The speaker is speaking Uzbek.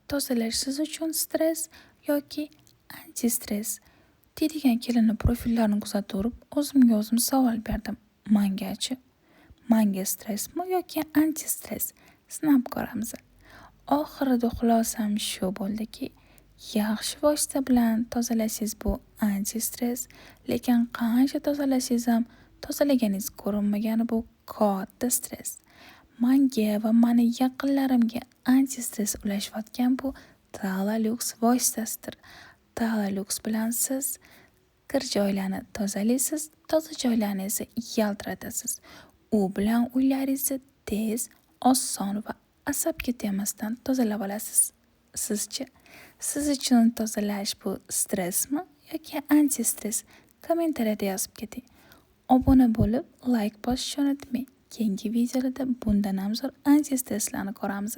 Tozalash siz uchun stress yoki antistress? Deydigan kelinni profillarini kuzataverib, o'zimga o'zim savol berdim. Mangachi? Manga stressmi yoki antistress? Sinab ko'ramiz. Oxirida xulosam shu bo'ldiki, yaxshi vosita bilan tozalashingiz bu antistress, lekin qancha tozalasangiz ham tozalaganingiz ko'rinmagani bu katta stress. Manga va mani yaqinlarimga antistress ulashayotgan bu Tala Lux vositasidir. Tala Lux bilan siz kir joylarni tozalaysiz, toza joylarni esa yaltiratasiz. U bilan uylaringizni tez, oson va asabga tegmasdan tozalab olasiz. Sizchi? Siz uchun tozalash bu stressmi yoki antistress? Kommentariyada yozib keting. Obuna bo'lib, layk bosishni unutmang. Keyingi videolarda bundan ham zo'r antistresslarni ko'ramiz.